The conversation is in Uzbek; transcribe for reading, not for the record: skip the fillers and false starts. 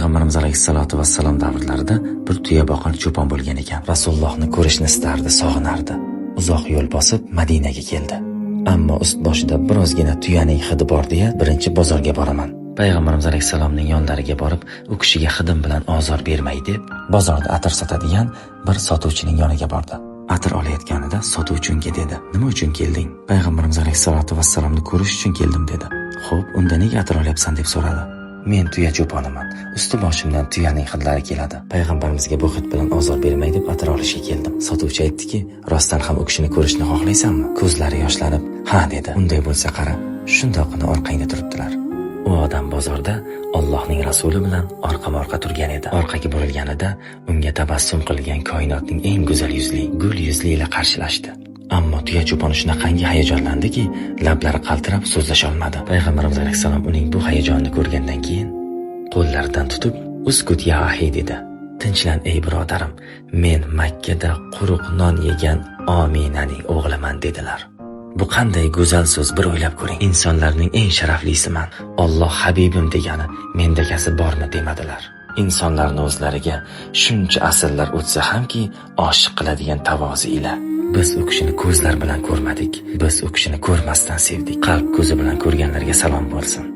Payg'ambarimiz alayhissalotu vassalom davrlarida bir tuya boqar cho'pon bo'lgan ekan. Rasulullohni ko'rishni istardi, sog'inardi. Uzoq yo'l bosib Madinaga keldi. Ammo ust boshida birozgina tuyaning hidi bor deya birinchi bozorga boraman. Payg'ambarimiz alayhissalomning yonlariga borib, u kishiga hidim bilan ozor bermay deb, bozorda atir sotadigan bir sotuvchining yoniga bordi. Atir olayotganida sotuvchi unga dedi: "Nima uchun kelding?" Payg'ambarimiz alayhissalatu vassalomni ko'rish uchun keldim dedi. "Xo'p, unda nega atir olyapsan?" deb so'radi. "Men tuya cho'poniman. Usti boshimdan tuyaning hidlari keladi. Payg'ambarimizga bu hid bilan ozor bermay deb atir olishga keldim." Sotuvchi aytdiki: "Rostdan ham u kishini ko'rishni xohlaysanmi?" Ko'zlari yoshlanib, "Ha" dedi. "Unday bo'lsa qara, shundoqqina orqangda turibdilar." U odam bozorda Allohning rasuli bilan orqama-orqa turgan edi. Orqaga burilganida unga tabassum qilgan koinotning eng go'zal yuzli, gul yuzli ila qarshilashdi. Ammo tuya cho'poni shunaqangi hayajonlandiki, lablari qaltirab so'zlasha olmadi. Payg'ambarimiz alayhissalom uning bu hayajonini ko'rgandan keyin qo'llaridan tutib, "Uskut ya ahi" dedi. "Tinchlan ey birodarim, men Makkada quruq non yegan Ominaning o'g'liman" dedilar. Bu qanday go'zal so'z, bir o'ylab ko'ring. Insonlarning eng sharaflisiman. Alloh habibim degani mendagasi bormi demadilar. Insonlarni o'zlariga shuncha asrlar o'tsa hamki oshiq qiladigan tavozi ila. Biz u kishini ko'zlar bilan ko'rmadik. Biz u kishini ko'rmasdan sevdik. Qalb ko'zi bilan ko'rganlarga salom bo'lsin.